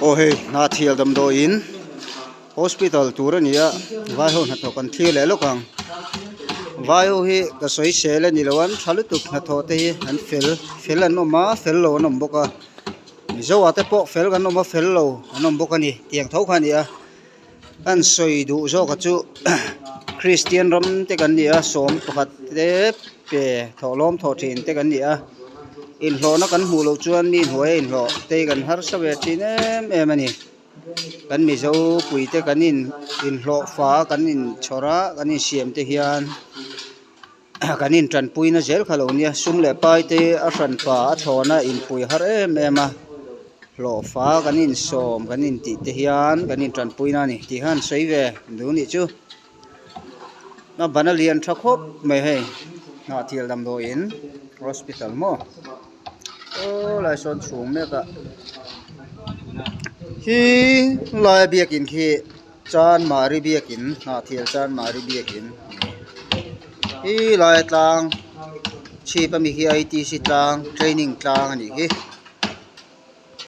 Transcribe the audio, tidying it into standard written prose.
Aw hei Hnahthial damdawiin hospital tur a ni a vai ho hnathawk an thlir leh lawk ang vai ho hi ka sawi sel a ni lo an tha lutuk hnathawh te hi an fel fel an awm a fel lo an awm bawk a mizo ah te pawh fel kan awm a fel lo an awm bawk a ni tiang tho kha a ni a. An sawi duh zawk a chu Kristian ram te kan ni a sawm pakhat te pe thawhlawm thawh thin te kan ni a inhlawhna kan hmuh loh chuan mi hnuaia inhlawh te hi kan harsa ve thin em em a ni kan mizo pui te kan in inhlawh fa a kan inchhawr a kan insiam te hian. Kan intanpuina zel kha lo nia, sum leh pai te a hranpa a thlawna inpui har em em a, hlawhfa kan insawm kan intih te hian kan intanpuina a ni tih kha an sawi ve duh nih chu. A ban a lian tha khawp mai hei Hnahthial damdawiin hospital maw aw lai sawn chhung mek a hi laia biakin khi. Chanmari biakin Hnahthial Chanmari biakin hi laia tlang chhip ami hi I T C tlang training tlang a nih hi.